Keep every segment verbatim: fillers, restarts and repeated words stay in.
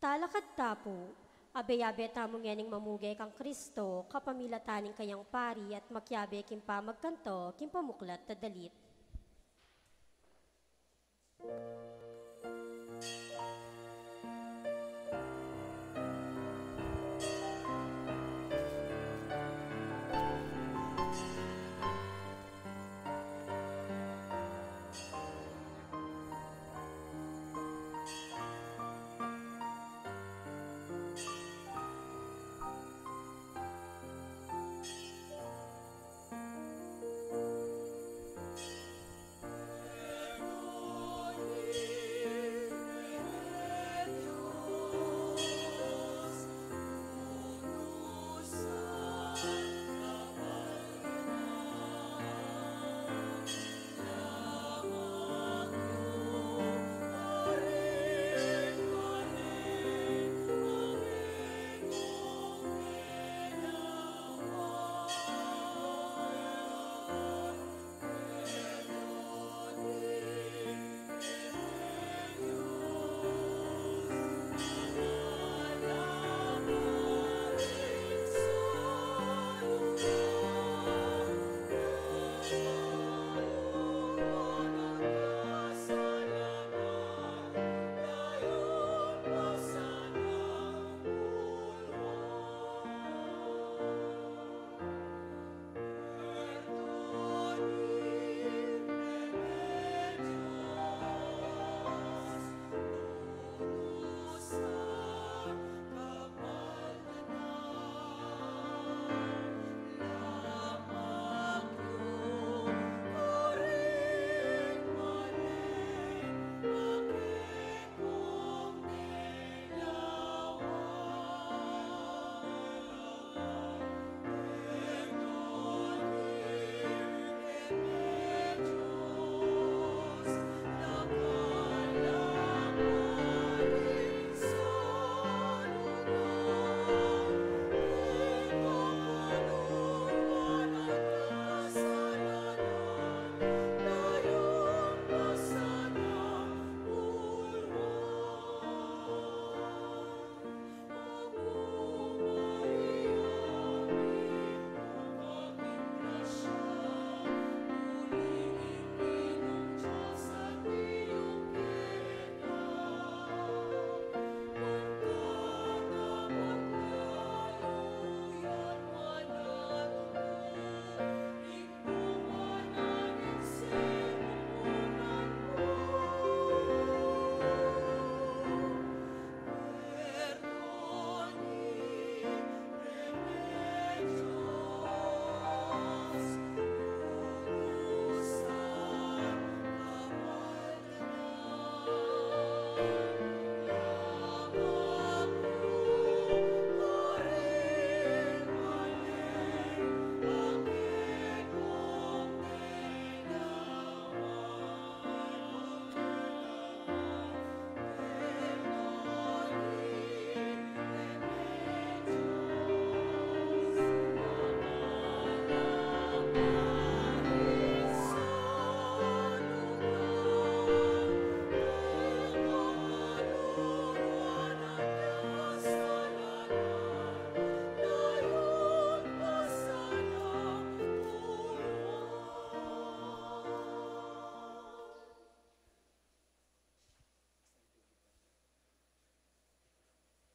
Talakad ta pu, abe-abe tamu ngening mamugay kang Kristo, kapamilatan ning kayang pari at makiabe king pamagkanto, king pamuklat a dalit.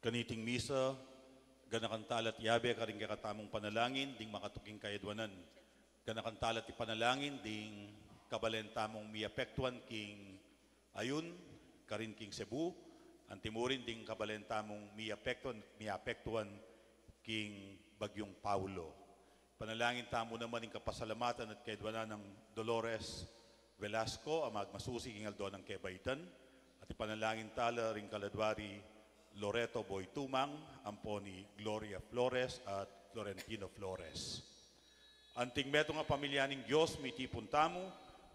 Kaniting misa, ganakan tala at yabe karing kekatamung panalangin ding makatuking kayadwanan. Ganakan tala at ipanalangin ding kabalen tamung miapektuan king Ayun, karin king Cebu, antimurin ding kabalen tamung miapektuan, miapektuan king Bagyong Paulo. Panalangin tamu naman ing kapasalamatan at kayadwanan nang Dolores Velasco, a magmasusi king aldo nang kebaitan, at ipanalangin tala ring kaladwa ri Loreto Boy Tumang, ampo ni Gloria Flores at Florentino Flores. Anting metung a pamilya ning Dios, mitipun tamu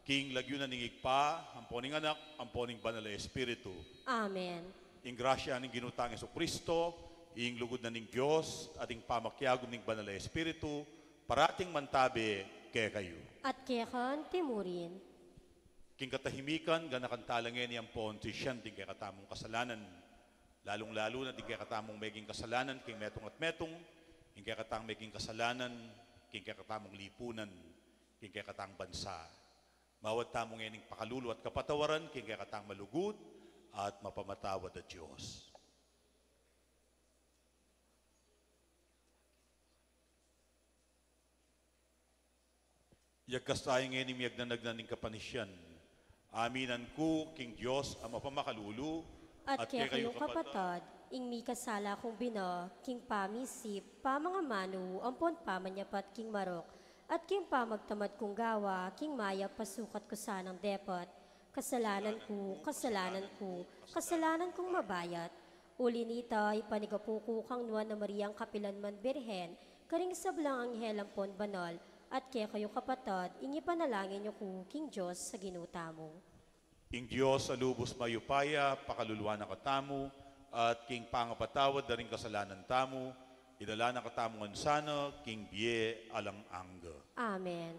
king lagyu na ning Ibpa, ampo ning Anak, ampo ning Banal a Espiritu. Amen. Ing grasya ning Ginu tang Jesucristo, ing lugud na ning Dios, at ing pamakiagum ning Banal a Espiritu, parating mantabe kekayu. At keka antimurin. King katahimikan, ganakan tala ngeni ampon sisian ding kekatamung kasalanan. Lalung-lalu na ding kekatamung meging kasalanan king metung at metung, king kekatang meging kasalanan king kekatamung lipunan, king kekatang bansa. Mawad tamu ngening pakalulu at kapatawaran king kekatang malugud at mapamatawad a Dios. Yagkas tamu ngening miyagnanagnan ning kapanisian. Aminan ku king Dios a mapamakalulu, At kekayu, kapatad, ing mikasala kung bina, king pamisip, pamangamanu, ampon pamanyapat king marok, at king pamagtamad kung gawa, king mayap a sukat ku sanang depat. Kasalanan ku, kasalanan ku, kasalanan kung mabayat. Uli nita, ipanigapu ku kang Nuan a Mariang kapilan man Birhen, karing sablang anghel ampon banal, at kekayu, kapatad, ing ipanalangin yu ku king Dios a Ginu tamu. Ing Dios a lubus mayupaya, pakaluluan na katamu, at king pangapatawad da ring kasalanan tamu, idala na katamu ngan sana king bie alang angga. Amen.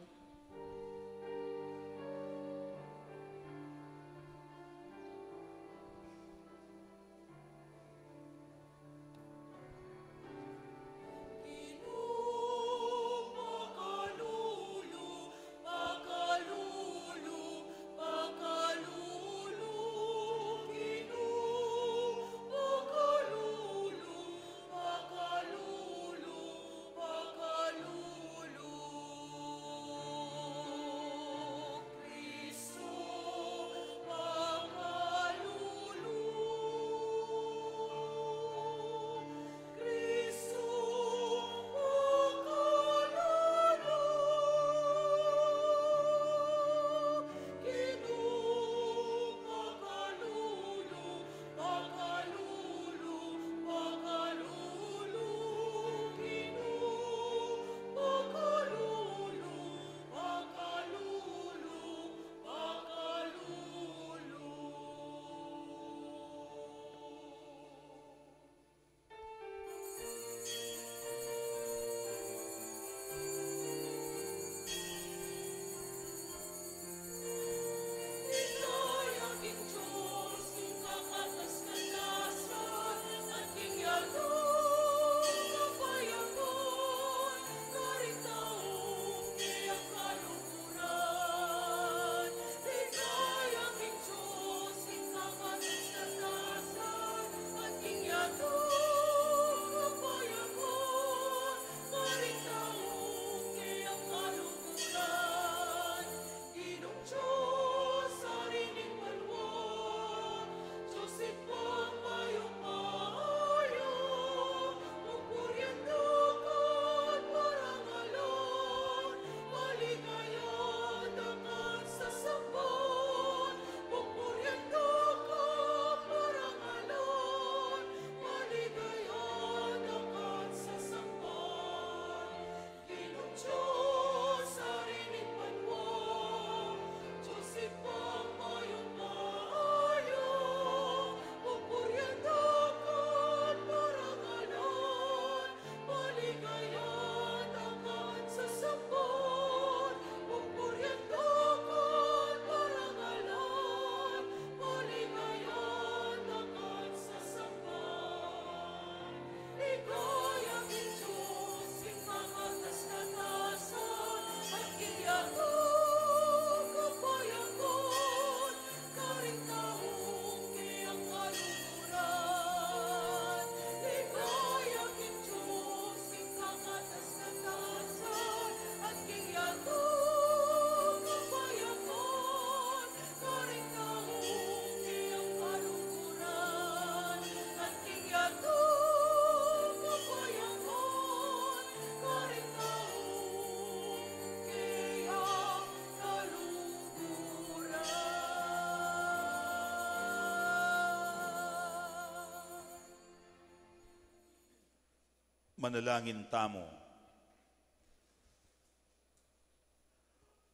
Manalangin tamu.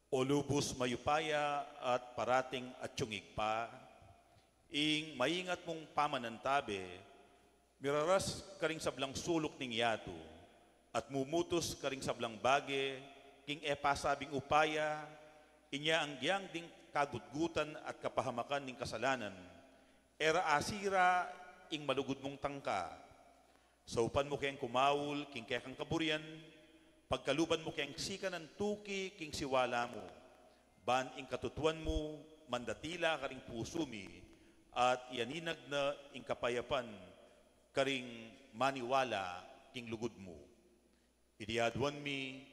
O lubus mayupaya at parating atiu Ibpa, ing maingat mung pamanantabe, miraras karing sablang suluk ning yatu, at mumutus karing sablang bage, king e pasabing upaya, inya anggyang ding kagutgutan at kapahamakan ning kasalanan, e ra asira ing malugud mung tangka. Saupan mu keng kumaul king kekang kaburian, pagkaluban mu keng sikanan tuki king siwala mu. Ban ing katutuan mu mandatila karing pusu mi, at iyaninag na ing kapayapan karing maniwala king lugud mu. Iti aduan mi,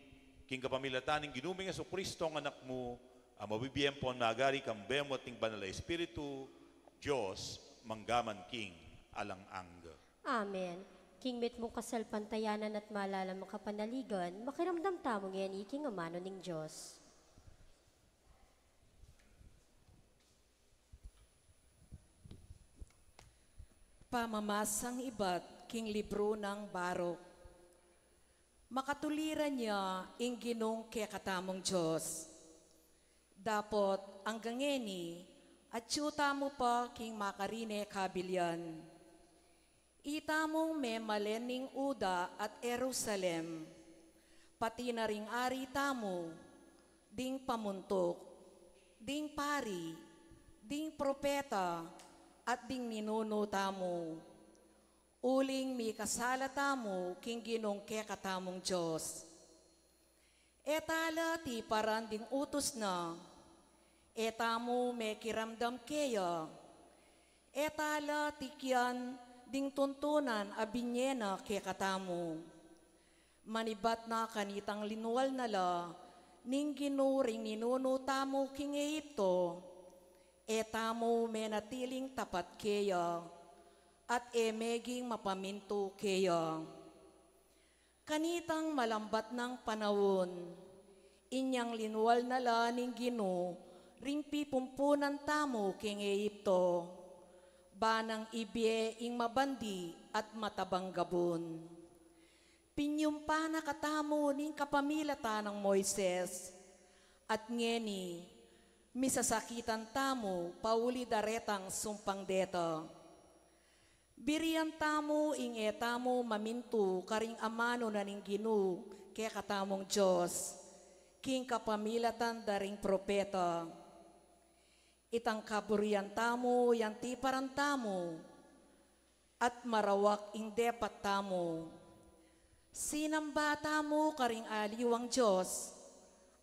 king kapamilatan ning Ginu ming Jesucristo, ang Anak mu, a mabibie ampon magari kambe mu at ning Banal a Espiritu, Dios, mangga man king alang angga. Amen. King mitmung kasalpantayanan at malalam a kapanaligan, makiramdam tamu ngeni king amanu ning Dios. Pamamasang ibat king libru nang Baruk. Makatuliran ya ing Ginung kekatamung Dios. Dapot angga ngeni, atyu tamu pa king makarine kabilian. Itamung memalen ning Juda at Jerusalem, pati na ring ari tamu, ding pamuntuk, ding pari, ding propeta, at ding ninunu tamu. Uling mikasala tamu king Ginung kekatamung Dios. E ta la tiparan ding utus na, e tamu mekiramdam keya, e ta la tikian ding tuntunan a binye na kekatamu. Manibat na kanitang linual na la ning Ginu ring ninunu tamu king Egipto, e tamu menatiling tapat keya, at e meging mapamintu keya. Kanitang malambat nang panaun, inyang linual na la ning Ginu ring pipumpunan tamu king Egipto, ba nang ibie ing mabandi at matabang gabun. Pinyumpa na katamu ning kapamilatan nang Moises, at ngeni, misasakitan tamu pauli daretang sumpang deta. Birian tamu ing e tamu mamintu karing amanu na ning Ginu kekatamung Dios, king kapamilatan da ring propeta. Itang kaburian tamu yang tiparan tamu, at marawak ing depat tamu. Sinamba tamu karing aliwang dios,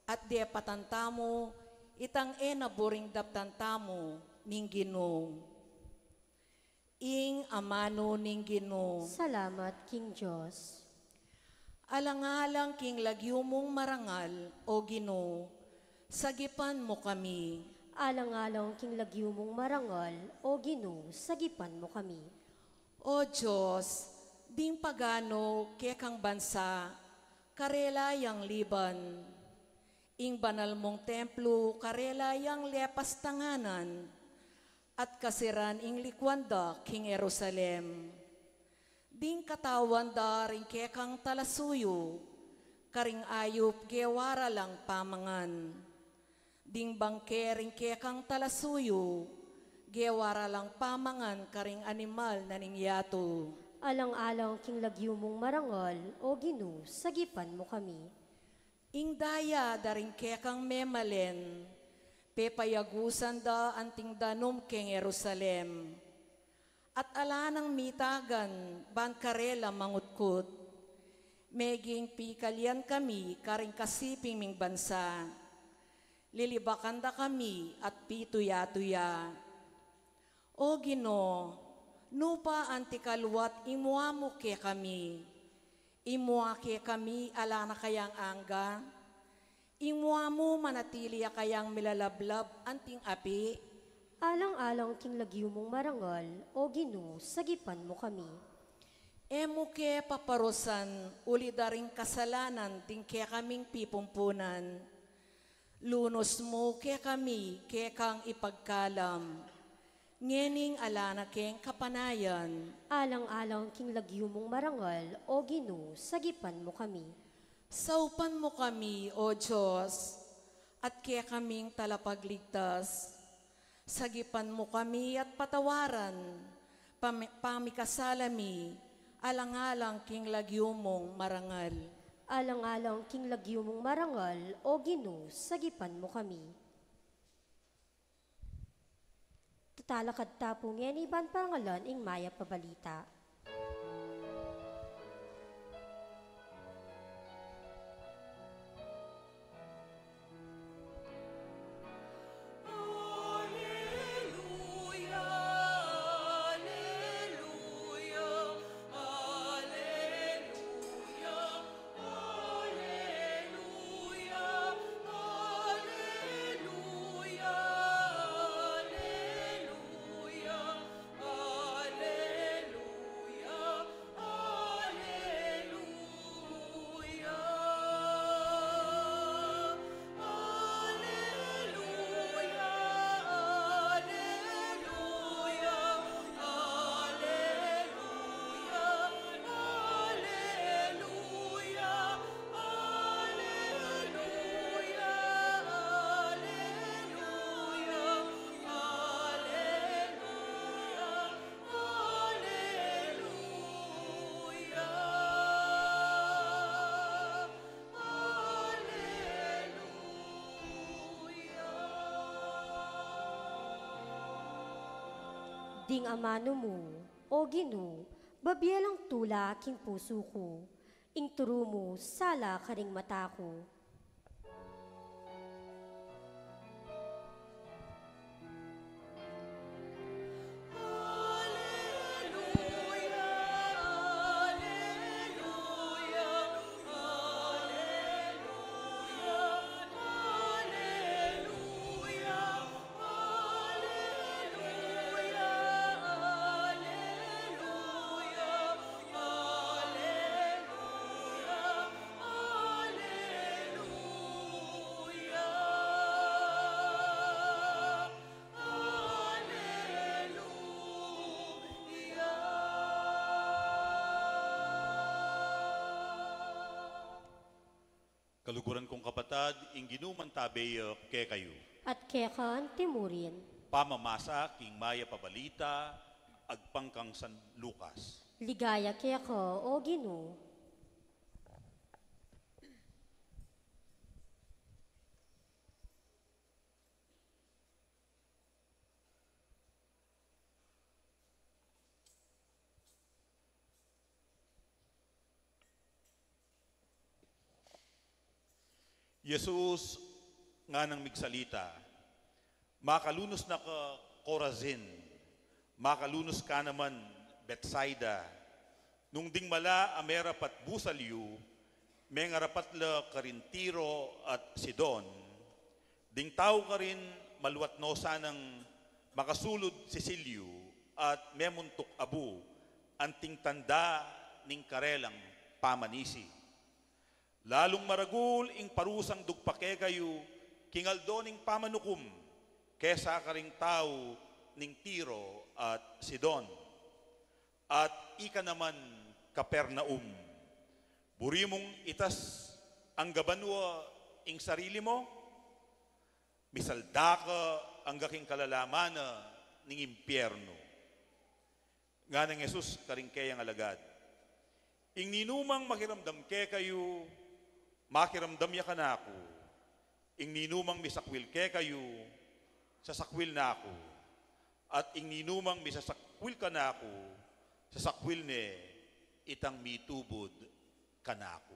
at depatan tamu itang e na buring daptan tamu ning Ginu. Ing amanu ning Ginu. Salamat king Dios. Alang-alang king lagyu mung marangal, O Ginu, sagipan mu kami. Alang-alang king lagyu mung marangal, O Ginu, sagipan mu kami. O Dios, ding pagano kekang bansa, karela yang liban. Ing banal mung templu, karela yang lepas tanganan, at kasiran ing likuan da king Jerusalem. Ding katawan da ring kekang talasuyu, karing ayup gewa ra lang pamangan. Ding bangke ring kekang talasuyu, gewa ra lang pamangan karing animal na ning yatu. Alang-alang king lagyu mung marangal, O Ginu, sagipan mu kami. Ing daya da ring kekang memalen, pepayagusan da anting danum keng Jerusalem. At ala nang mitagan ban karela mangutkut. Meging pikalian kami karing kasiping ming bansa. Lilibakan da kami at pituya-tuya. O Ginu, nu pa anti kaluat ing mua mu kekami? Ing mua kekami ala na kayang angga? Ing mua mu manatili ya kayang milalablab anting api? Alang-alang king lagyu mung marangal, O Ginu, sagipan mu kami. E mu ke paparusan uli da ring kasalanan ding kekaming pipumpunan. Lunus mu kekami kekang ipagkalam, ngening ala na keng kapanayan. Alang-alang king lagyu mung marangal, O Ginu, sagipan mu kami. Saupan mu kami, O Dios, at kekaming talapagligtas. Sagipan mu kami at patawaran pami-, pamikasala mi, alang-alang king lagyu mung marangal. Alang-alang king lagyu mung marangal, O Ginu, sagipan mu kami. Talakad ta pu ngeni ban parangalan ing mayap a balita. Ding amanu mu, O Ginu, babie lang tula king pusu ku, ing turu mu sala karing mata ku. Kaluguran kung kapatad, ing Ginu mantabe ya kekayu. At keka antimurin. Pamamasa king mayap a balita agpang kang San Lucas. Ligaya keka, O Ginu. Jesus nganang migsalita, "Makalunus na ka Corazin, makalunus ka naman Betsaida, nung ding mala a merapat busal yu, mengarapat la karin Tiro at Sidon, ding tau karin maluat no sanang makasulud sisilyu at memuntuk abu anting tanda ning karelang pamanisi. Lalung maragul ing parusang dugpa kekayu king aldo ning pamanukum kesa karing tau ning Tiro at Sidon. At ika naman, Capernaum, buri mung itas angga banua ing sarili mu? Misalda ka angga king kalalaman na ning impyernu." Nganang Jesus karing keyang alagad, "Ing ninumang makiramdam kekayu, makiramdam ya kanaku. Ing ninumang misakwil kekayu, sasakwil na ku. At ing ninumang misasakwil kanaku, sasakwil ne itang mitubud kanaku."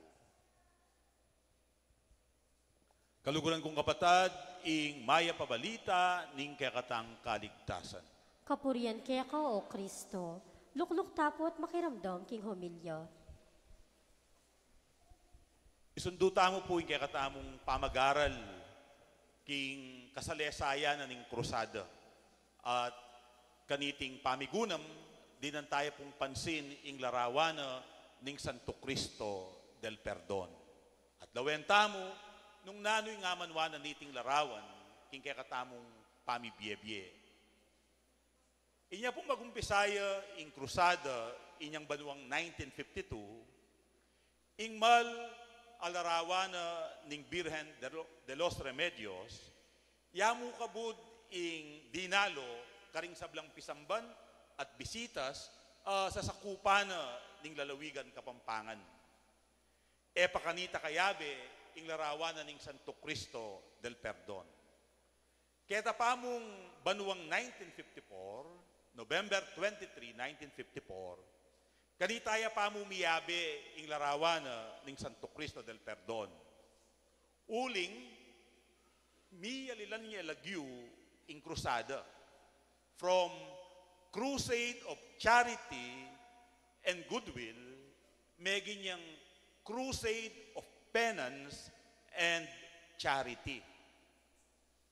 Kaluguran kung kapatad, ing mayap a balita ning kekatang kaligtasan. Kapurian keka, O Kristo. Lukluk ta pu at makiramdam king homilya. Isundu tamu pu ing kekatamung pamag-aral king kasalesayan na ning Krusada. At kaniting pamigunam, dinan taya pung pansin ing larawan na ning Santo Cristo del Perdon. At lawen tamu nung nanu ing amanuan na niting larawan king kekatamung pamibiebie. Inya pung mag-umpisa ya ing Krusada inyang banuang nineteen fifty-two, ing mal a larawan na ning Birhen de lo-, de los Remedios, yamu kabud ing dinalo karing sablang pisamban at bisitas a sasakupan na ning lalawigan Kapampangan. E pa kanita kayabe ing larawan na ning Santo Cristo del Perdon. Keta pa mung banuang nineteen fifty-four, November twenty-three, nineteen fifty-four, kanita ya pa mu miyabe ing larawan na ning Santo Cristo del Perdon. Uling, miyalilan ya lagyu ing krusada. From crusade of charity and goodwill, meging yang crusade of penance and charity.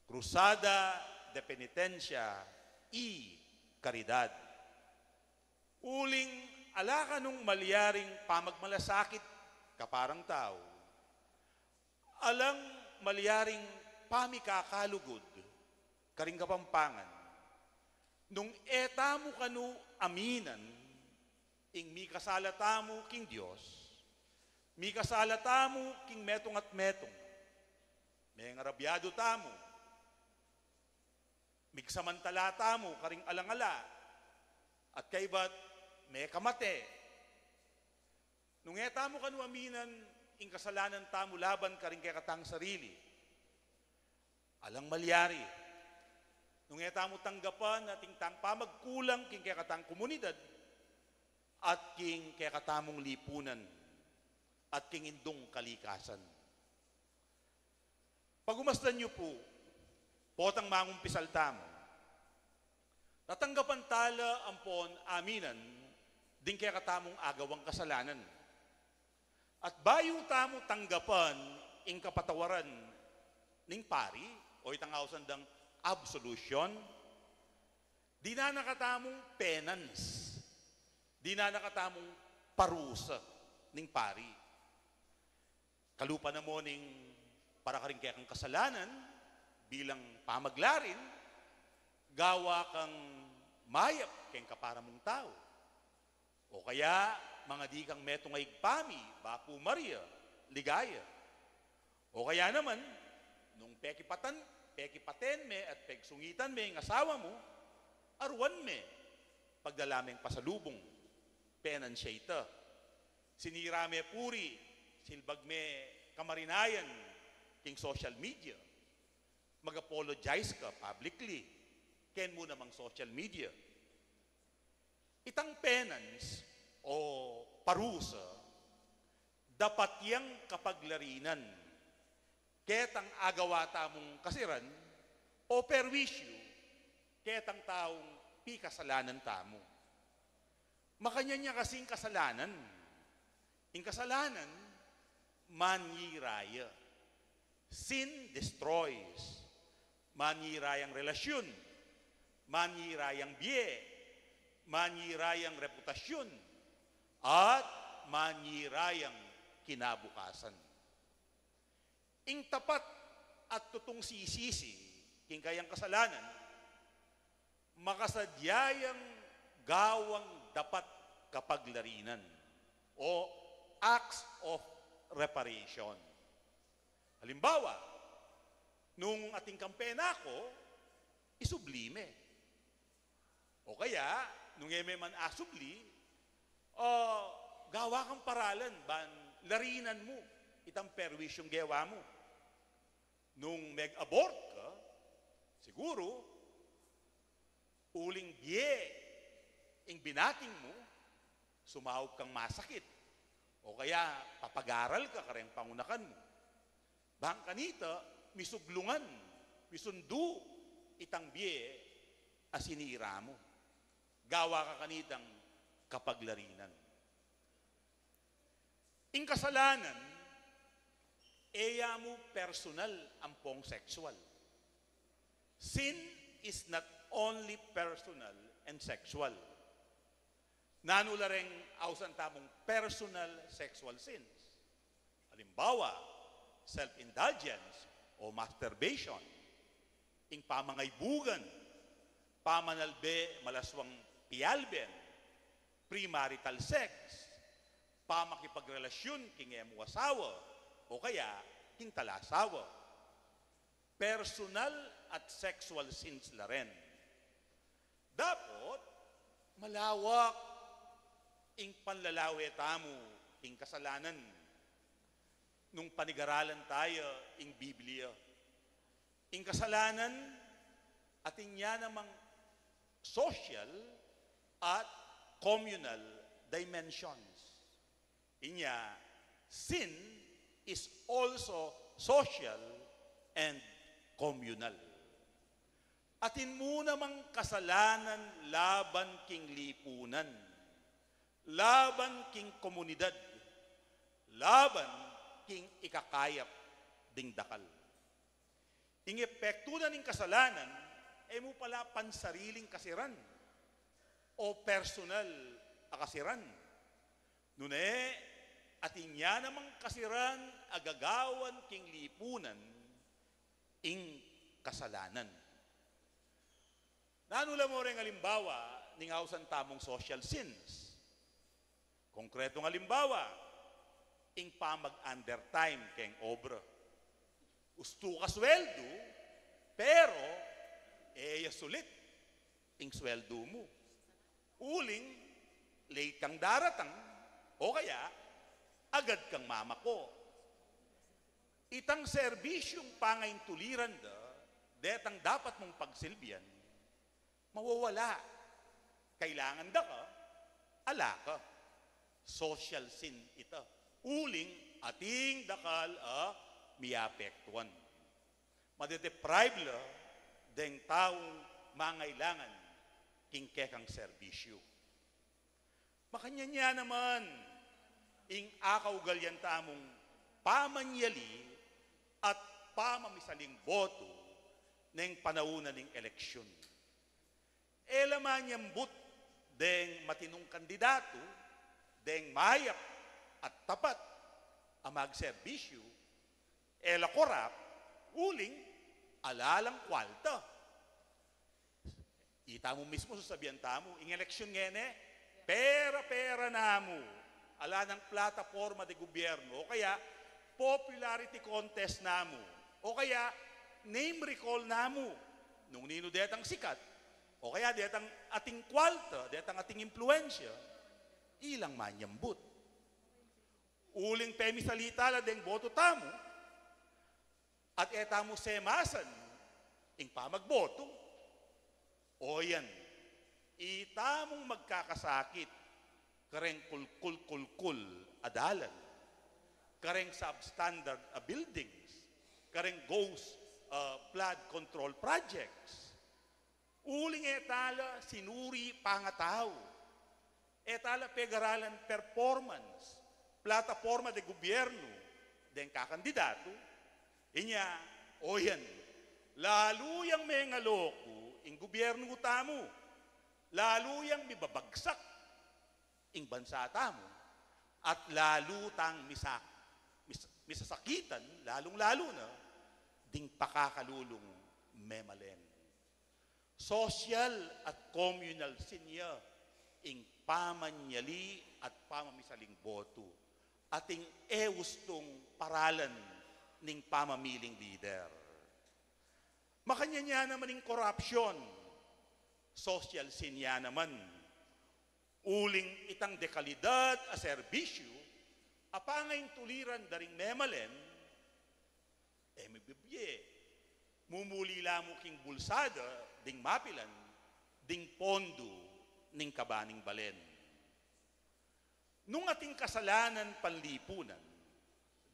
Cruzada de Penitencia y Caridad. Uling ala kanung malyaring pamagmalasakit kaparang tau, alang malyaring pamikakalugud karing Kapampangan, nung e tamu kanu aminan ing mikasala tamu king Dios, mikasala tamu king metung at metung, mengarabyadu tamu, migsamantala tamu karing alang ala, at kaybat mekamate. Nung e tamu kanu aminan ing kasalanan tamu laban karing kekatang sarili, alang malyari nung e tamu tanggapan ating tang pamagkulang king kekatang komunidad at king kekatamung lipunan at king indung kalikasan. Pagumasdan yu pu, potang mangumpisal tamu, tatanggapan tala ampon aminan ding kekatamung agawang kasalanan. At bayu tamu tanggapan ing kapatawaran ning pari, o itang ausan dang absolution, dinan na katamung penance, dinan na katamung parusa ning pari. Kalupa na mu ning para karing kekang kasalanan bilang pamaglarin, gawa kang mayap keng kapara mung tau. O kaya, mangadi kang metung a ibpa mi, Bapu Maria, ligaya. O kaya naman, nung pekipatan, pekipaten me at pegsungitan me ing asawa mu, aruan me, pagdala meng pasalubung, penance ita. Sinira me puri, silbag me kamarinayan king social media. Mag-apologize ka publicly, ken mu namang social media. Itang penance o parusa, dapat yang kapaglarinan ketang agawa tamung kasiran o perwisyu ketang taung pikasalanan tamu. Makanyan ya kasing kasalanan. Ing kasalanan, manyira ya. Sin destroys. Manyira yang relasyun, manyira yang bie, manyira yang reputasyun, at manyira yang kinabukasan. Ing tapat at tutung sisisi king kayang kasalanan, makasadya yang gawang dapat kapaglarinan o acts of reparation. Halimbawa, nung atin kang penako, isubli me. O kaya, nung e me man asubli, o, gawa kang paralan ban larinan mu itang perwisyung gewa mu. Nung meg-abort ka, siguru, uling bie ing binating mu, sumaup kang masakit. O kaya, papagaral ka kareng pangunakan mu. Bang kanita, misuglungan, misundu itang bie a sinira mu. Gawa ka kanitang kapaglarinan. Ing kasalanan, e ya mu personal ampong sexual. Sin is not only personal and sexual. Nanu la reng ausan tamung personal sexual sins? Halimbawa, self-indulgence o masturbation, ing pamangaibugan, pamanalbe malaswang pialben, premarital sex, pamakipagrelasyon king e mu asawa o kaya king talasawa. Personal at sexual sins la ren. Dapot, malawak ing panlalawe tamu king kasalanan nung panigaralan taya ing Biblia. Ing kasalanan, Atin ya namang social at communal dimensions. Inya, sin is also social and communal. Atin mu namang kasalanan laban king lipunan, laban king komunidad, laban king ikakayap ding dakal. Ing epektu na ning kasalanan, e mu pala pansariling kasiran o personal a kasiran. Nune, atin ya namang kasiran a gagawan king lipunan ing kasalanan. Nanu la mu reng alimbawa ning ausan tamung social sins? Konkretong alimbawa, ing pamag-undertime keng obra. Ustu ka sweldu, pero e ya sulit ing sweldu mu. Uling late kang daratang, o kaya agad kang mamako. Itang serbisyung pangaintuliran da, detang dapat mung pagsilbian, mawawala. Kailangan da ka, ala ka. Social sin ita. Uling atin dakal a miapektuan. Madedeprive la deng taung mangailangan king kekang serbisyu. Makanyan ya naman ing akaugalian tamung pamanyali at pamamisaling boto neng panaun na ning eleksyun. E la manyambut deng matinung kandidatu, deng mayap at tapat a magserbisyu, e la korap, uling ala lang kwalta. Ita mu mismu sasabian tamu, ing eleksyun ngeni, pera-pera na mu, ala nang plataporma de gobyerno, o kaya popularity contest na mu, o kaya name recall na mu, nung ninu detang sikat, o kaya detang ating kwalta, detang ating impluensya, ilang manyambut. Uling pemisalita la deng boto tamu, at e tamu semasan ing pamagboto. O yan, itamung magkakasakit kareng kulkul-kulkul a dalan, kareng substandard a buildings, kareng ghost, uh, flood control projects. Uling e tala sinuri pangatau. E tala pegaralan performance, plataporma de gobyerno, deng kakandidatu. Inya, o yan, lalu yang mengaloku ing gobyerno tamu, lalu yang mibabagsak ing bansa tamu, at lalu tang misak-, mis-, misasakitan, lalung-lalu na, ding pakakalulung memalen. Social at communal sin ya ing pamanyali at pamamisaling boto, ating e ustung paralan ning pamamiling lider. Makanyan ya naman ing korapsyon, social sin ya naman. Uling itang dekalidad a serbisyu a pangaintuliran da ring memalen, e mibibie. Mumuli la mu king bulsa da ding mapilan ding pondu ning kabaning balen. Nung ating kasalanan panlipunan,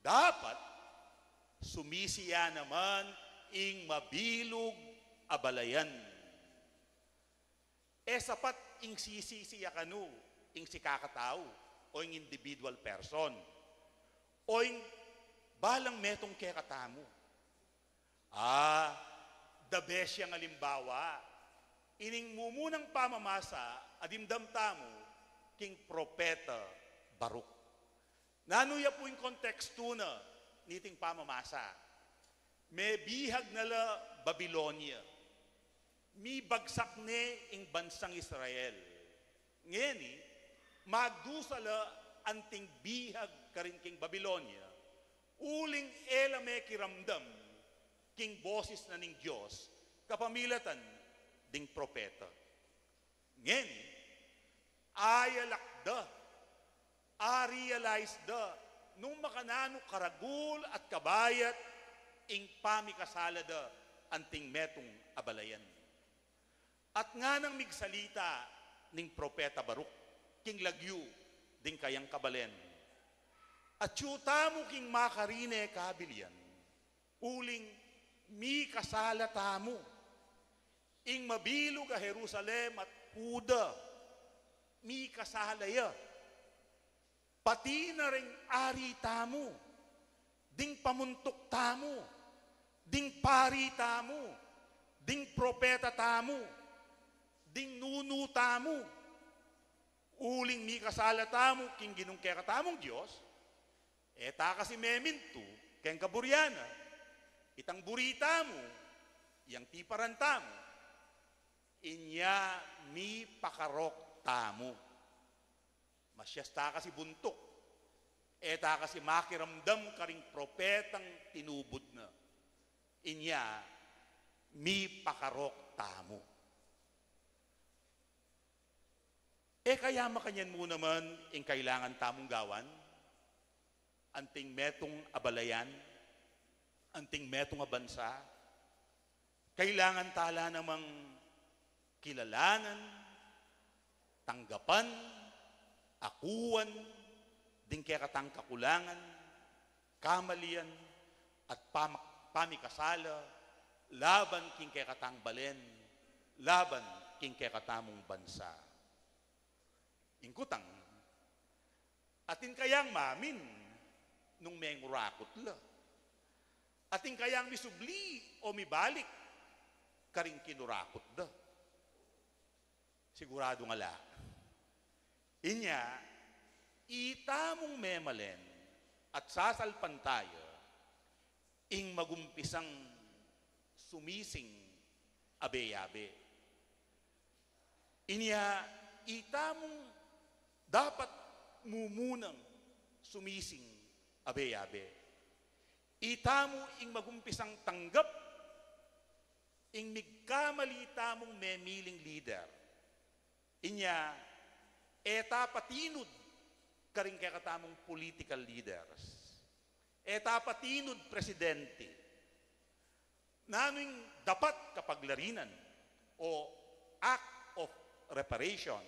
dapat sumisi ya naman ing mabilug a balayan. E sapat ing sisisi ya kanu ing sikakatau o ing individual person o ing balang metung kekatamu. Ah, the best yang alimbawa, ining mumunang pamamasa a dimdam tamu king propeta Baruk. Nanu ya pu ing kontekstu na niting pamamasa? Mebihag na la Babilonia. Mibagsak ne ing bansang Israel. Ngeni, magdusa la anting bihag karin king Babilonia, uling e la mekiramdam king bosis na ning Dios kapamilatan ding propeta. Ngeni, ayalak da, a-realize da, nung makananu karagul at kabayat ing pamikasala da anting metung a balayan. At nganang migsalita ning propeta Baruch king lagyu ding kayang kabalen. Atyu tamu king makarine kabilian, uling mikasala tamu. Ing mabilug a Jerusalem at Juda, mikasala ya. Pati na ring ari tamu, ding pamuntuk tamu, ding pari tamu, ding propeta tamu, ding nunu tamu. Uling mikasala tamu king Ginung kekatamung Dios, e ta kasi memintu keng kaburian na. Itang buri tamu, yang tiparan tamu, inya mipakarok tamu. Masyas ta kasi buntuk, e ta kasi makiramdam karing propetang tinubud na. Inya mipakarok tamu. E kaya makanyan mu naman ing kailangan tamung gawan? Anting metung a balayan, anting metung a bansa, kailangan ta la namang kilalanan, tanggapan, akuan, ding kekatang kakulangan, kamalian, at pamak-, pamikasala, laban king kekatang balen, laban king kekatamung bansa. Ing kutang, atin kayang mamin nung mengurakut la? Atin kayang misubli o mibalik karing kinurakut da? Siguradu nga ala. Inya, itamung memalen at sasalpantaya ing magumpisang sumising abe-abe. Inya, itamung dapat mumunang sumising abe-abe. Itamu ing magumpisang tanggap ing migkamali tamung memiling lider. Inya, e ta patinud karing kekatamung political leaders. E ta patinud presidente. Nanu ing dapat kapaglarinan o act of reparation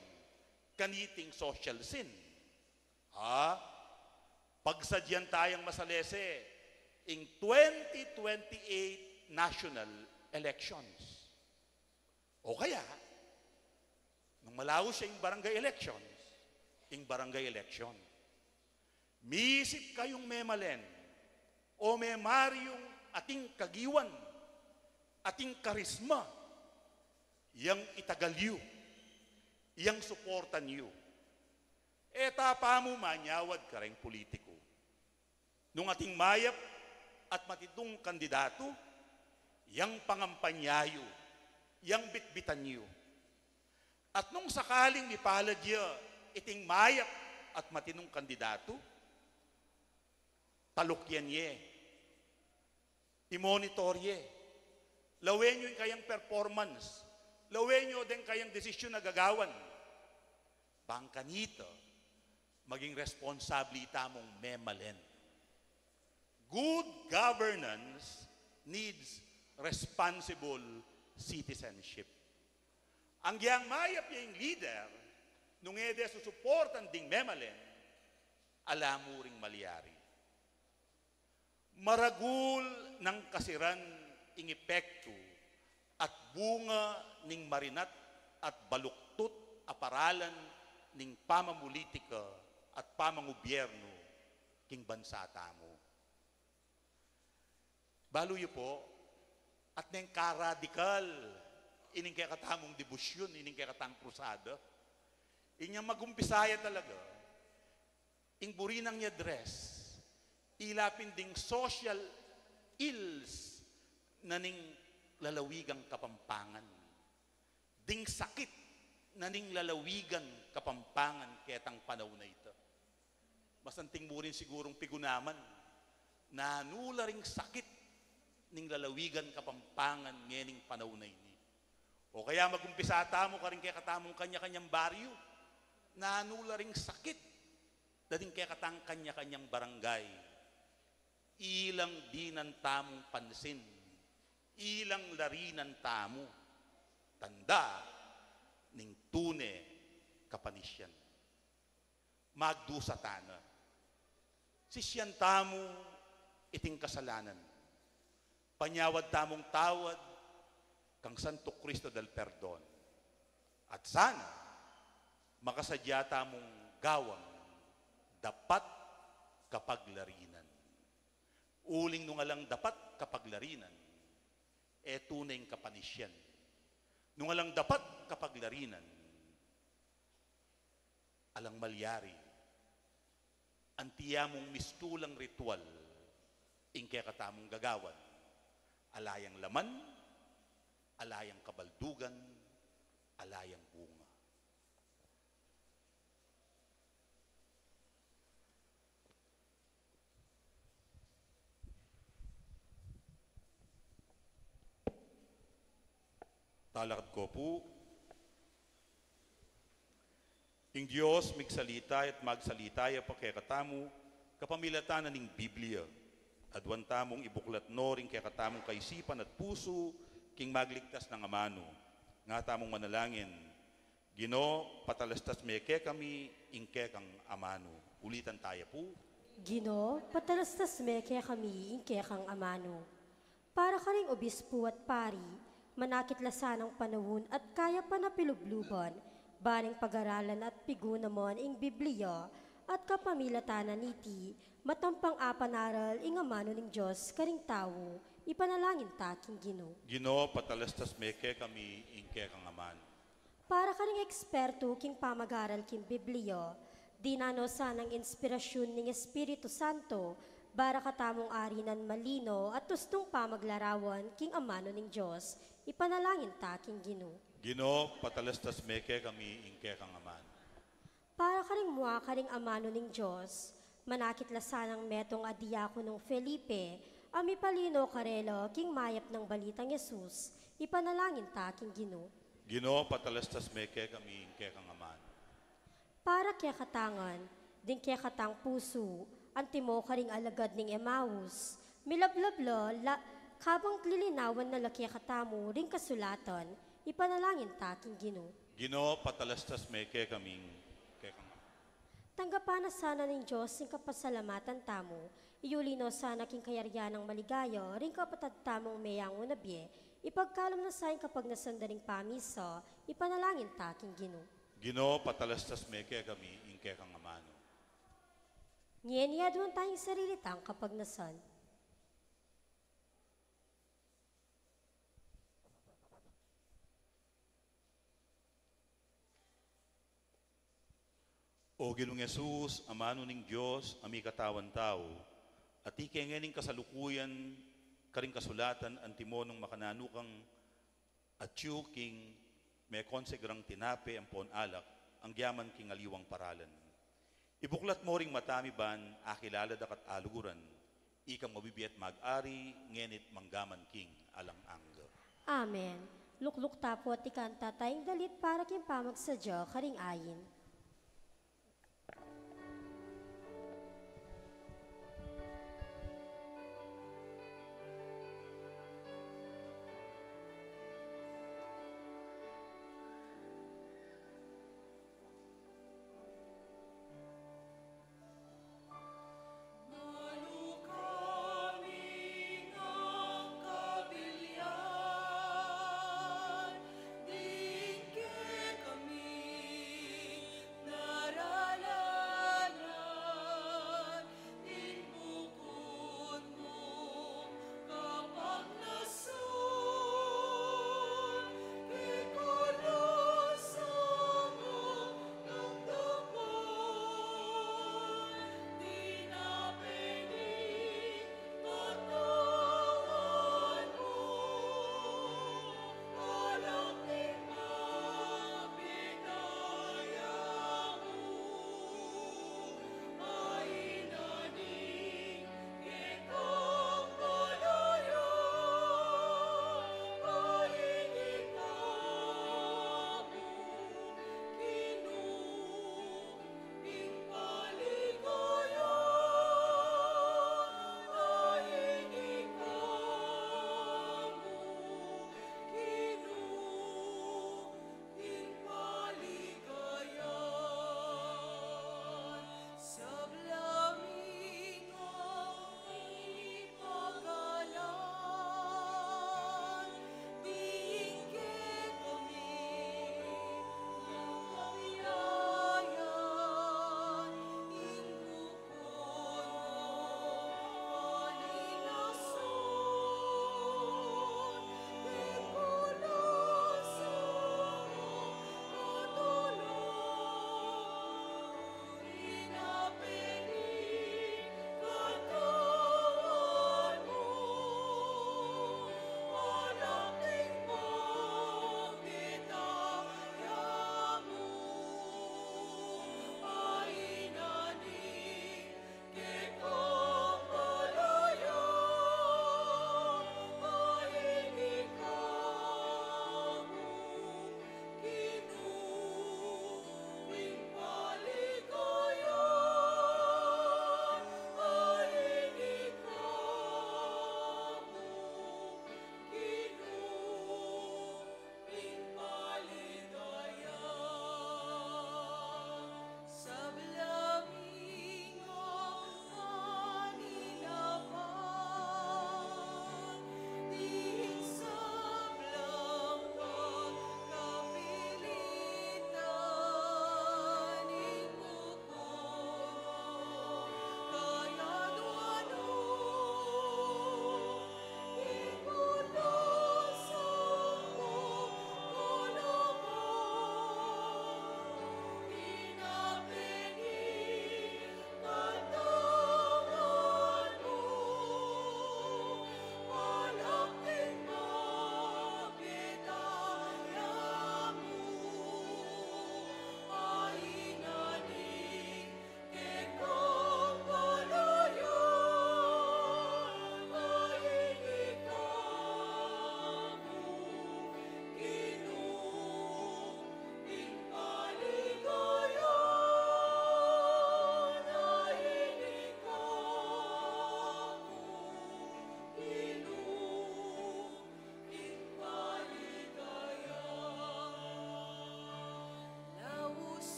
kaniting social sin? Ha? Pagsadyan tayang masalese ing twenty twenty-eight national elections. O kaya, nung malaus ya ing barangay elections, ing barangay election. Miisip kayung memalen o memaryung ating kagiwan, ating karisma, yang itagal yu, yang suportan yu. E ta pa mu manyawad kareng pulitiku. Nung ating mayap at matinung kandidatu, yang pangampanya yu, yang bitbitan yu. At nung sakaling mipalad ya iting mayap at matinung kandidatu, talukyan ye, i-monitor ye, lawen yu ing kayang performance, lawen yu deng kayang desisyon a gagawan. Bang kanita, maging responsable tamung memalen. Good governance needs responsible citizenship. Anggyang mayap ya ing lider, nung e de susuportan ding memalen, ala mu ring malyari. Maragul nang kasiran ing epektu at bunga ning marinat at baluktut a paralan ning pamamulitika at pamangubyernu king bansa tamu. Balu yu pu, at neng karadikal ining kekatamung debosyon, ining kekatang krusada. Inyang magumpisa ya talaga, ing buri nang i-address, ila pin ding social ills na ning lalawigang Kapampangan. Ding sakit na ning lalawigan Kapampangan ketang panaun a ita. Mas anting mu rin sigurung pigunaman, nanu la ring sakit ning lalawigan Kapampangan ngening panaun a ini. O kaya magumpisa tamu karing kekatamung kanya-kanyang baryu, nanu la ring sakit da ding kekatang kanya-kanyang barangay. Ilang dinan tamung pansin, ilang larinan tamu. Tanda, ning tune kapanisian. Magdusa tana. Sisian tamu iting kasalanan. Panyawad tamung tawad kang Santo Cristo del Perdon. At sana, makasadya tamung gawang dapat kapaglarinan. Uling nung alang dapat kapaglarinan, e tune ing kapanisian. Nung alang dapat kapaglarinan, alang malyari. Anti ya mung mistulang ritual ing kekatamung gagawan. Ala yang laman, ala yang kabaldugan, ala yang bunga. Talakad ko pu. Ing Dios migsalita at magsalita ya pa kekatamu kapamilatan na ning Biblia. Aduan tamung ibuklat no ring kekatamung kaisipan at pusu king magligtas nang amanu. Nga tamung manalangin, Ginu, patalastas me kekami ing kekang amanu. Ulitan taya pu. Ginu, patalastas me kekami ing kekang amanu. Para karing obispu at pari, manakit la sanang panaun at kayapan a pilubluban, bareng pagaralan at pigunaman ing Biblia, at kapamilatan na niti, matampang apanaral ing amanu ning Dios karing tau, ipanalangin ta king Ginu. Ginu, patalastas me kekami ing kekang amanu. Para karing ekspertu king pamagaral king Biblia, dinan no sanang inspirasyun ning Espiritu Santo, para katamung arinan malino at tustung pamaglarawan king amanu ning Dios, ipanalangin ta king Ginu. Ginu, patalastas me kekami ing kekang amanu. Para karing mua karing amanu ning Dios, manakit la sanang metung a diakonung Felipe, a mipalino karela king mayap nang balitang Jesus, ipanalangin ta king Ginu. Ginu, patalastas me kekami ing kekang amanu. Para kekatang ngan, ding kekatang pusu, antimo karing alagad ning Emaus, milablab la, la, kabang lilinawan na la kekatamu ring kasulatan, ipanalangin ta king Ginu. Ginu, patalastas me kekami ing kekang amanu. Tanggapan na sana ning Dios ing kapasalamatan tamu, iyuli no sana king kayarian nang maligaya ring kapatad tamung meyangu na bie, ipagkalum na sa ing kapagnasan da ring pamisa, ipanalangin ta king Ginu. Ginu, patalastas me kekami ing kekang amanu. Ngeni aduan taya ing sarili tang kapagnasan. O Ginung Jesus, amanu ning Dios, a mikatawan tau, atiu ke ngening kasalukuyan karing kasulatan antimo nung makananu kang atiu king mekonsegrang tinape ampon alak, anggiaman king aliwang paralan. Ibuklat mo ring mata mi ban akilala da ka at aluguran, ikang mabibie at mag-ari, ngeni't manggaman king alang angga. Amen. Lukluk ta pu at ikanta taya ing dalit para king pamagsadya karing ain.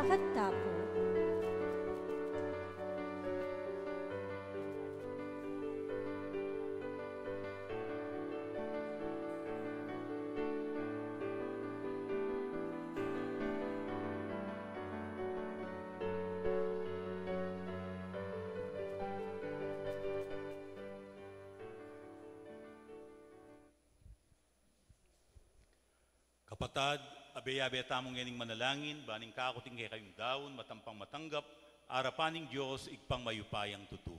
Kanta po. Kapatad, abe-abe tamu ngening manalangin, ban ing kakuting kekayung daun, matampang matanggap, arapan ning Dios, Ibpang mayupayang tutu.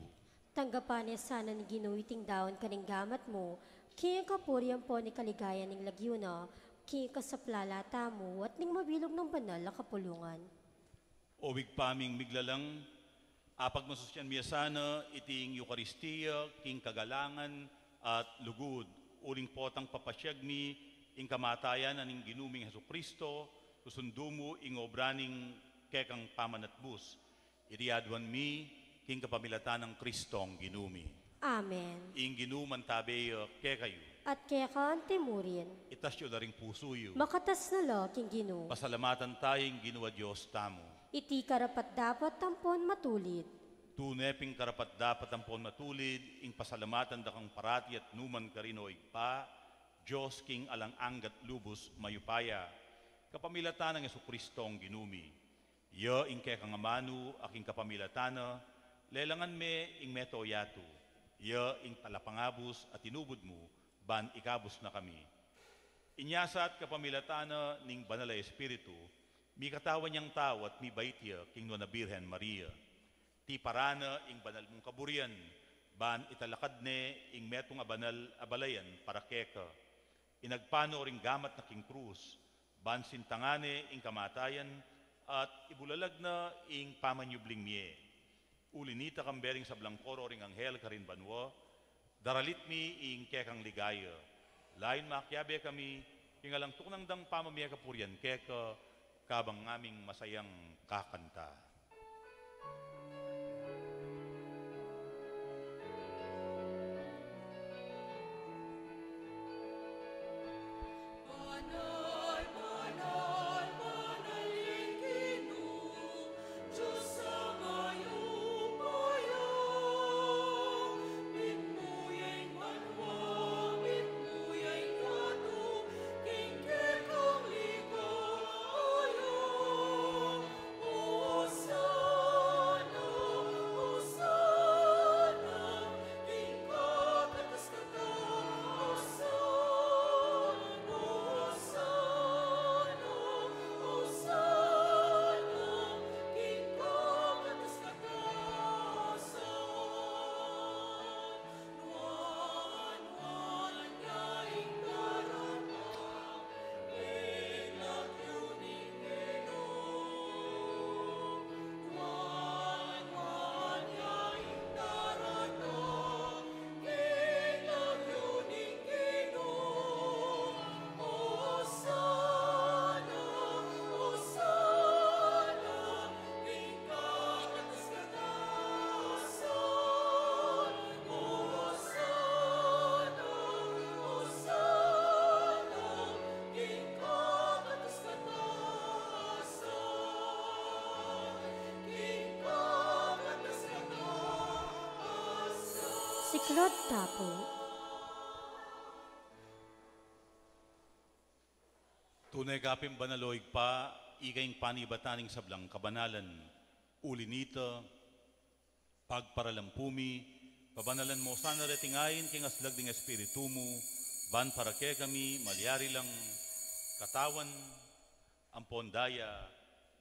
Tanggapan ne sana ning Ginu iting daun karing gamat mu, king kapurian ampon kaligayan ning lagyu na, king kasaplalan tamu, at ning mabilug nang banal a kapulungan. O Ibpa ming miglalang, apagmasusyan mi ya sana iting Eukaristia king kagalangan at lugud, uling potang papasiag mi ing kamatayan na ning Ginu ming Jesucristo, susundu mu ing obra ning kekang pamanatbus. Iti aduan mi king kapamilatan nang Kristong Ginu mi. Amen. Ing Ginu mantabe ya kekayu. At keka antimurin. Itas yu la ring pusu yu. Makatas na la king Ginu. Pasalamatan taya ing Ginu a Dios tamu. Iti karapat-dapat ampon matulid. Tune pin karapat-dapat ampon matulid ing pasalamatan da kang parati at nukarin man, o Ibpa, Dios king alang angga at lubus mayupaya, kapamilatan nang Jesucristong Ginu mi. Ya ing kekang amanu a king kapamilatan na, lelangan me ing meto yatu. Ya ing talapangabus a tinubud mu, ban ikabus na kami. Inya sa at kapamilatan na ning Banal a Espiritu, mikatawan yang tau at mibait ya king Nuan a Birhen Maria. Tiparan na ing banal mung kaburian, ban italakad ne ing metung a banal a balayan para keka. Inagpang no ring gamat na king krus, ban sintangan ne ing kamatayan, at ibulalag na ing pamanyubling mie. Uli nita, kambe ring sablang koro ring anghel karin banua, daralit mi ing kekang ligaya. Layun makiabe kami king alang tuknang dang pamamie kapurian keka, kabang ngaming masayang kakanta. Siklaud ta pu. Tune ka pin banal, o Ibpa, ika ing panibatan ning sablang kabanalan. Uli nita, pagparalampu mi, pabanalan mo sana reting ain king aslag ning Espiritu mu, ban para kekami malyari lang katawan ampon daya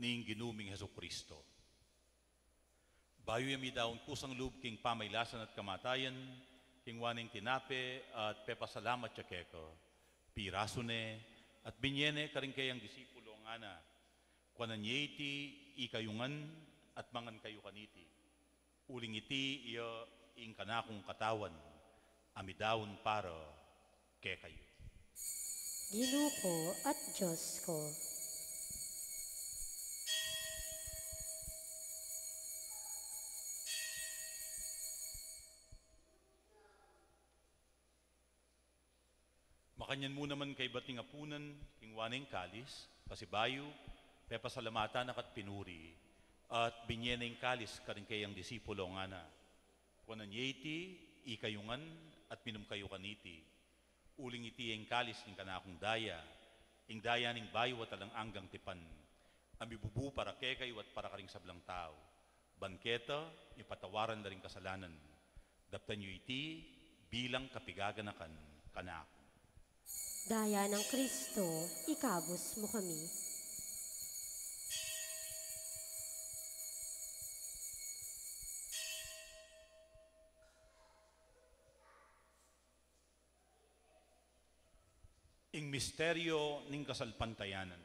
ning Ginu ming Jesucristo. Bayu ya midaun kusang lub king pamailasan at kamatayan, kinua ne ing tinape at pepasalamat ya keka, pirasu ne at binye ne karing kayang disipulo, ngana: Kuanan ye iti, ikayu ngan, at mangan kayu kaniti. Uling iti iya ing kanakung katawan, a midaun para kekayu. Ginu ku at Dios ku. Makanyan mu naman kaybat ning apunan, kinua ne ing kalis, pasibayu, Pepasalamatan na ka't pinuri, at binye na ing kalis karing kayang disipulo, ngana: Kuanan ye iti, ikayu ngan, at minum kayu kaniti. Uling iti ing kalis ning kanakung daya, ing daya ning bayu at alang anggang tipan, a mibubu para kekayu at para karing sablang tau. Ban keta, mipatawaran la ring kasalanan. Daptan yu iti bilang kapigaganakan kanaku. Daya nang Kristo, ikabus mu kami. Ing misteryo ning kasalpantayanan.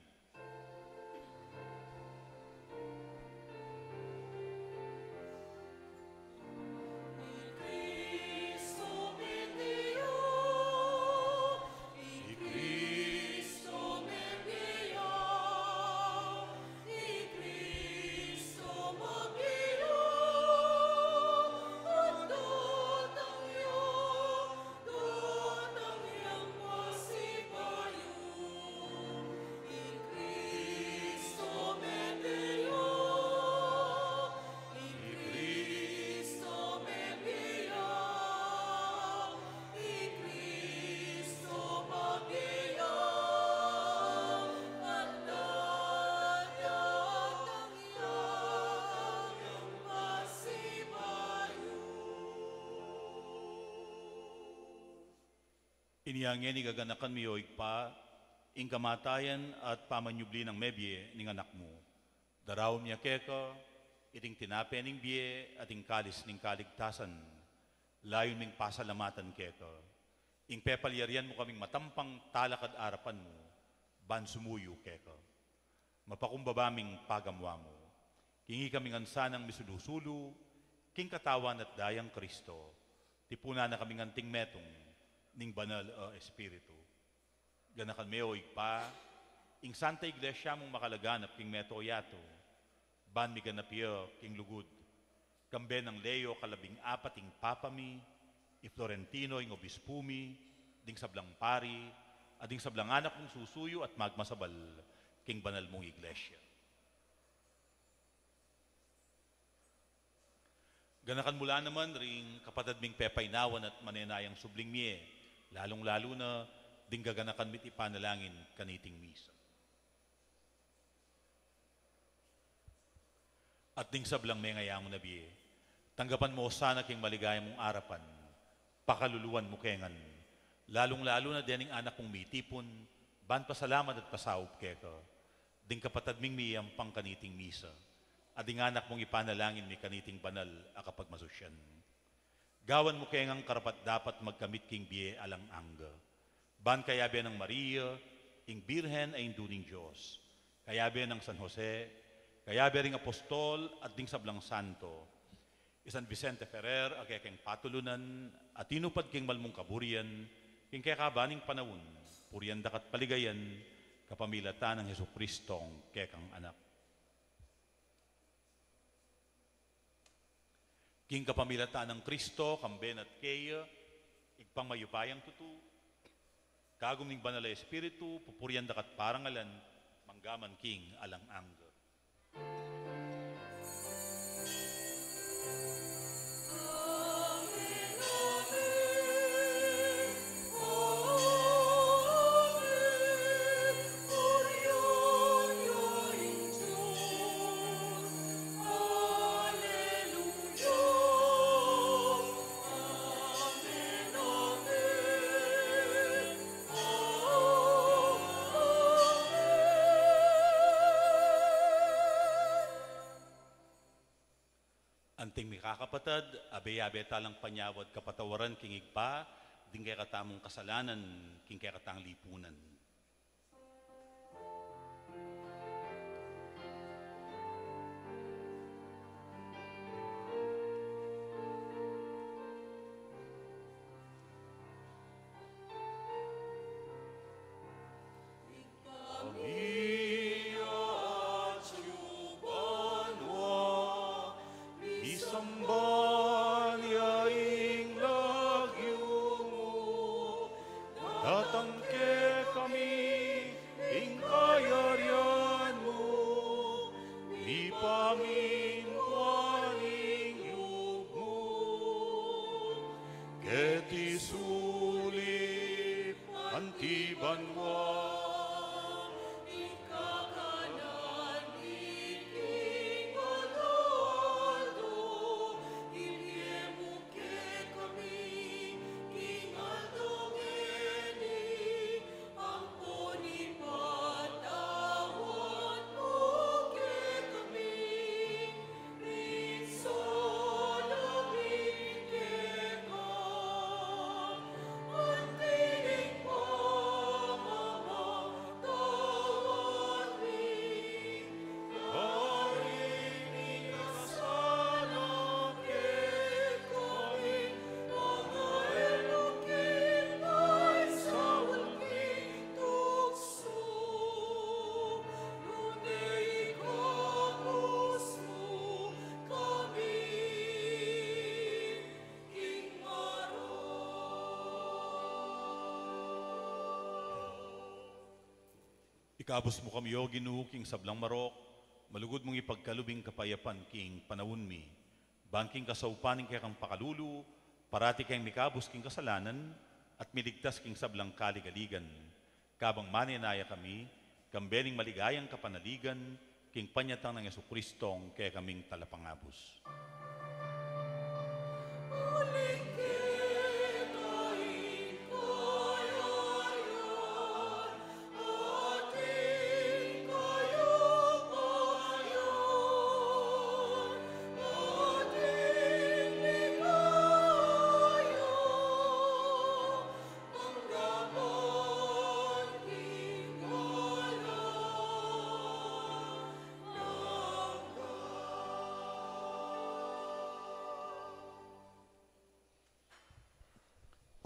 Inya ngeni gaganakan mi, o Ibpa, ing kamatayan at pamanyubli nang mebie ning Anak mu. Daraun mi keka iting tinape ning bie at ing kalis ning kaligtasan. Layun ming pasalamatan keka ing pepalyarian mu kaming matampang talakad arapan mu ban sumuyu keka. Mapakumbaba ming pagamuan mu. King ikami ngan sanang misulu-sulu king katawan at dayang Kristo, tipunan na kaming anting metung ning Banal a Espiritu. Ganakan me, o Ibpa, ing Santa Iglesia mung makalaganap king mabilug a yatu, ban miganap ya king lugud, kambe nang Leo kalabing-apat ing Papa mi, i Florentino ing Obispu mi, ding sablang pari, at ding sablang anak mung susuyu at magmasabal king banal mung Iglesia. Ganakan mu la naman ring kapatad ming pepainawan at manenayang subling mie, lalung-lalu na ding gaganakan mi't ipanalangin kaniting misa. At ding sablang mengayangu na bie, tanggapan mu sana king maligaya mung arapan, pakaluluan mu ke ngan, lalung-lalu na dening anak mung mitipun ban pasalamat at pasaup keka. Ding kapatad ming miyampang kaniting misa, at ding anak mung ipanalangin mi kaniting banal a kapagmasusyan, gawan mu ke ngang karapat-dapat magkamit king bie alang angga. Ban kayabe nang Maria, ing Birhen a Indu ning Dios, kayabe nang San Jose, kayabe ring apostol at ding sablang santo, i San Vicente Ferrer a kekeng patulunan a tinupad king malmung kaburian king kekaban ning panaun, purian daka't paligayan kapamilatan nang Jesucristong kekang Anak. King kapamilatan nang Kristo, kambe na't keya, Ibpang mayupayang tutu, kagum ning Banal a Espiritu, pupurian daka't parangalan, manggaman king alang angga. Anting mikakapatad, abe-abe talang panyawad kapatawaran king Ibpa ding kekatamung kasalanan king kekatang lipunan. Misamban ya ing lagyu mu, datang kekami Pamingkuan ing lub mu keti sulip anti banua. Ing kakanan mi king aldo-aldo ibie mu kekami king aldo ngeni, ampon ipatawad mu kekami ring sala mi keka, anti ing pamamatawad mi karing mikasala kekami, manga e mu ke paisaul king tuksu, nune ikabus mu kami king marok. Ikabus mu kami, O Ginu, king sablang marok, malugud mung ipagkalub ing kapayapan king panaun mi. Ban king kasaupan ning kekang pakalulu, parati keng mikabus king kasalanan at miligtas king sablang kaligaligan. Kabang manenaya kami, kambe ning maligayang kapanaligan, king panyatang nang Jesucristong kekaming Talapangabus.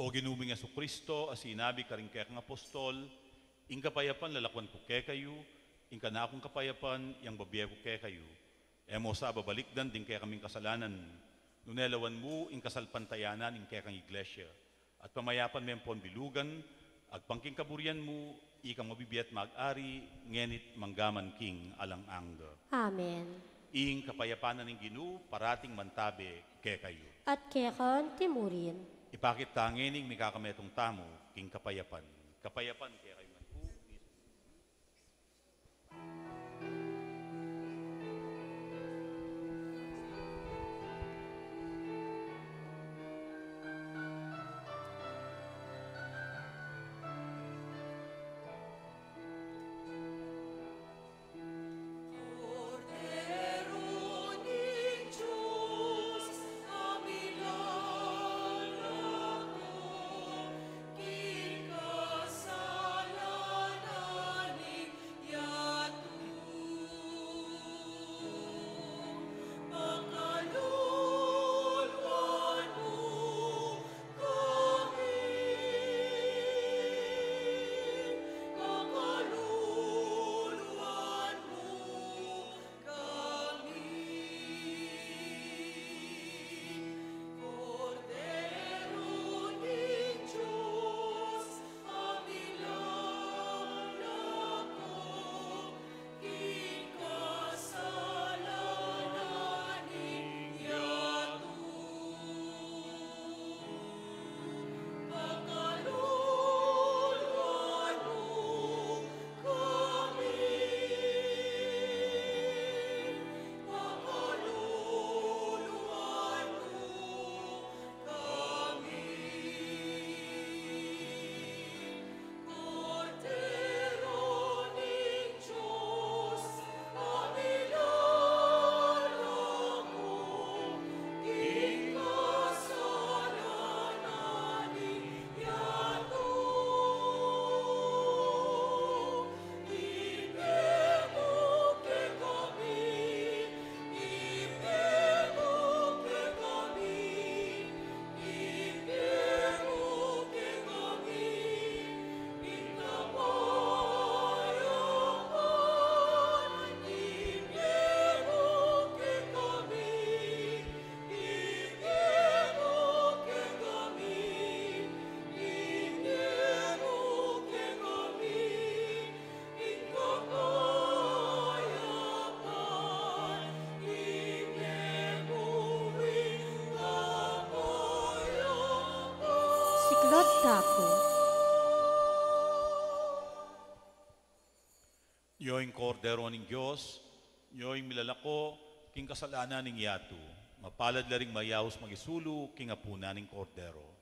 O Ginu ming Jesucristo, a sinabi karing kekang apostol, ing kapayapan lalakuan ku kekayu, ing kanakung kapayapan yang bibie ku kekayu. E mu sa babalikdan ding kekaming kasalanan, nune lawan mu ing kasalpantayanan ning kekang iglesia, at pamayapan me ampon bilugan, agpang king kaburian mu, ikang mabibie at mag-ari, ngeni't manggaman king alang angga. Amen. Ing kapayapan na ning Ginu, parating mantabe kekayu. At keka anti murin. Ipakit ta ngening mikakametung tamu king kapayapan. Kapayapan kekayu man pu. Taku. Nyo ing Kordero ning Dios, nyo ing milalako king kasalanan ning yatu. Mapalad la ring mayaus mangisulu king apunan ning Kordero.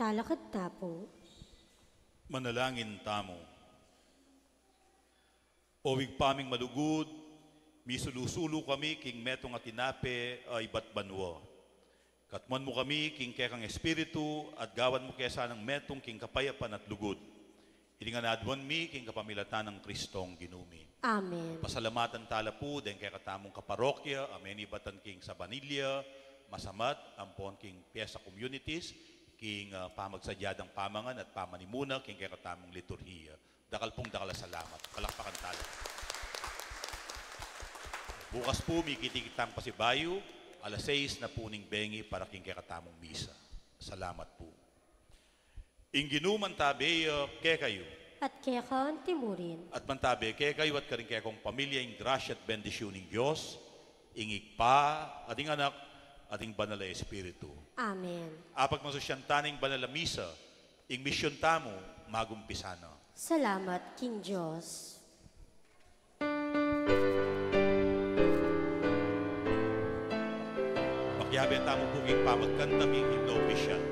Talakad ta pu. Manalangin tamu. O Ibpa ming malugud, misulu-sulu kami king metung a tinape a ibat banua. Katmuan mu kami king kekang Espiritu, at gawan mu ke sanang metung king kapayapan at lugud. Iti ngan aduan mi king kapamilatan nang Kristong Ginu mi. Amen. Pasalamatan tala pu deng kekatamung kaparokya a menibatan king Sabanilla, Masamat, ampon king Piesta Communities, king, ah, pamagsadya dang pamangan at pamanimuna king kekatamung liturhiya. Dakal pung dakal a salamat. Palakpakan tala. Bukas pu, mikit-ikit tang pasibayu, alas sais na pu ning bengi para king kekatamung misa. Salamat pu. Ing Ginu mantabe ya kekayu. At keka anti murin. At mantabe kekayu at karing kekong pamilya ing grasya at bendisyun ning Dios, ing Ibpa, at ing Anak, at ing Banal a Espiritu. Amen. Apagmasusyan ta ning banal a misa, ing misyun tamu magumpisa na. Salamat king Dios. Makiabe tamu pu king pamagkanta king himno opisyal.